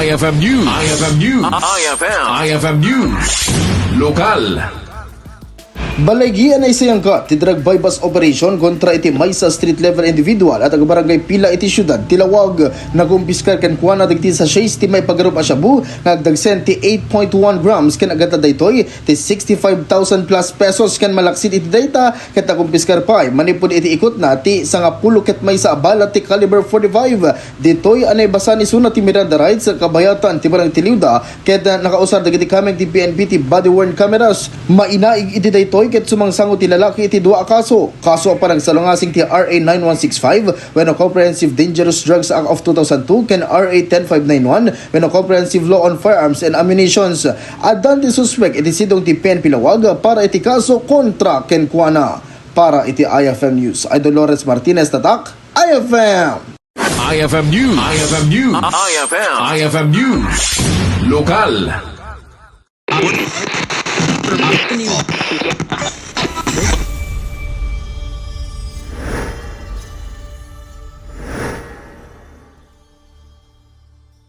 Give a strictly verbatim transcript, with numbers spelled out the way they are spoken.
I F M News. I F M News. I F M. I F M News. Lokal. Balaygi a naisayangkat ti drug buy-bust operation kontra iti maysa street level individual a taga-barangay Pila iti siudad ti Laoag. Nakumpiskar kenkuana dagiti sachets ti maipagarup a shabu nga agdagsen ti eight point one grams ken aggatta daytoy ti sixty-five thousand plus pesos ken malaksid iti dayta ket nakumpiskar pay manipud iti ikutna ti sangapulo ket maysa a bala ti caliber forty-five. Ditoy a naibasan isuna ti Miranda rights a kabayatan ti barangay ti Liuda ket nakausar dagiti kameng ti P N P ti body-worn cameras. Mainaig iti daytoy ket sumangsango ti lalaki iti dua a kaso. Kaso a panagsalungasing ti R A nine one six five wenno Comprehensive Dangerous Drugs Act of two thousand two ken R A ten five nine one wenno Comprehensive Law on Firearms and Ammunitions. Addan ti suspek iti sidong ti P N P Laoag para iti kaso kontra kenkuana. Para iti I F M News, Idol Lawrence Martinez, Tatak, I F M. I F M News. I F M News. I F M. I F M News. Lokal.